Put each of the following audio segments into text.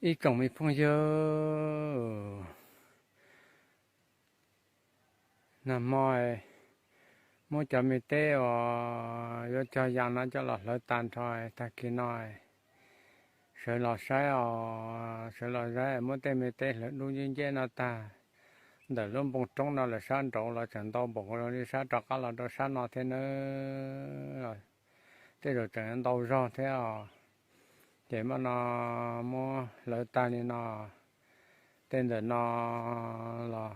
Ib tsoom me phooj ywg, nag hmo muab cov me teb uas yuav cog yas no coj los hlawv tag nrho. Tag kis no sawv los saib os, sawv los saib muab tej me teb hlawv dub nceb nceb no tag. Ntawm lub npoo roob no lawm sab nraud los tseem ntau npaum li sab rov qab los rau sab no thiab nawb. Tej zaum tseem ntau zog thiab os. Ces mas no muab hlawv tag li no, tej ntawm no los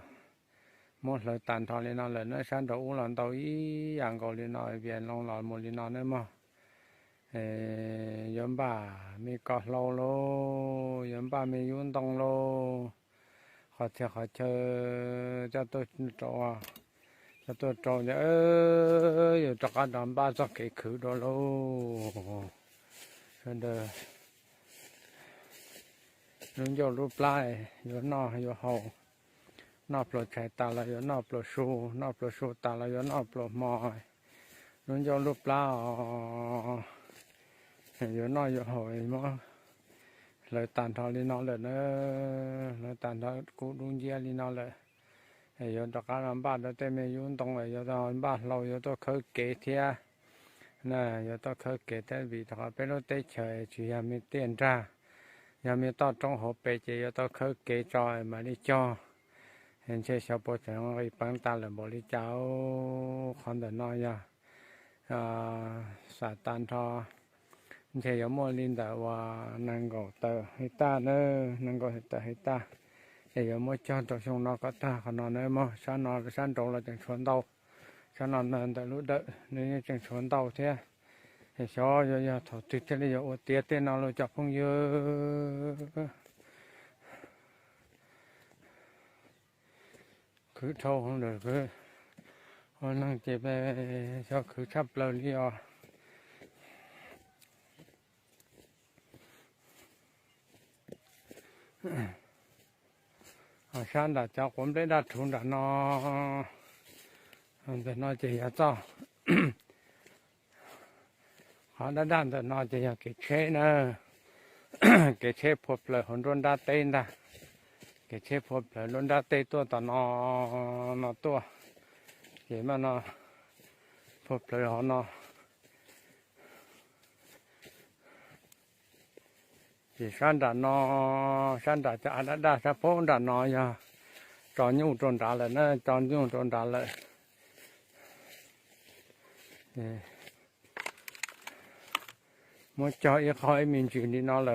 muab hlawv tag nrho li no lawm na. Sab nraud ub los ntau ib yam nkaus li no, vias loo los mus li no nawb mog. Yuav npaj me ko hlau lauj, yuav npaj me yub ntoo lauj. Qhov txhia qhov chaw coj tuaj rau, coj tuaj rau ces yuav rov qab rov npaj txoj kev khwv dua lauj. Sawv daws lub ncauj lub plab yuav noj yuav haus, noj pluas tshais tas los yuav noj pluas su, noj pluas su tas los yuav noj pluas hmo. Lub ncauj lub plab os, yuav noj yuav haus muab hlawv tag nrho li no lawm na, hlawv tag nrho kub dub nciab li no lawm. Yuav rov qab los npaj rau tej me yub ntoo, yuav npaj hlau yuav tuaj khawb kev thiab na, yuav tuaj khawb kev thiab vim rau qhov peb lub teb chaws tsis yog me tiaj nrag, yog me toj roob hauv pes ces yuav tau khawb kev tso mam li cog. Ntshe xyov puas tseem nqis peev tas lawm npaum li cas. Qhov ntawm no yog xam tas nrho, ntshe yuav muaj li ntawm uas nees nkaum tawm hais taj na, nees nkaum tawm hais taj, es yuav muab cog rau xyoo no kom tag qhov no na mog. Sab no sab nraud los tseem tshuav ntau, sab no ntawm lub dawm nws yeej tseem tshuav ntau thiab. Es xyov yuav yog thaum twg thiaj li yuav ua tiav tej no los cov phooj ywg. Khwv dhau lawm, ua neeg ces xyov khwv tshaj plaws li os. Sab nram cov quav nplej daj rhuv nram no, ntawm no ces yog txoj, qhov daj daj ntawm no ces yog kev tsheb na, kev tsheb phua plaws hauv nruab nrab teb ntag. Kev tsheb phua plaws nruab nrab teb tuaj tom no, no tuaj, ces mas no phua plaws hauv no. Ces sab nram no, sab nram cov av daj daj sab pem nram no yog tso nyuj rau nrad lawm na, tso nyuj rau nrad lawm. Muab cog ib qho ib me ntsis li no lawm.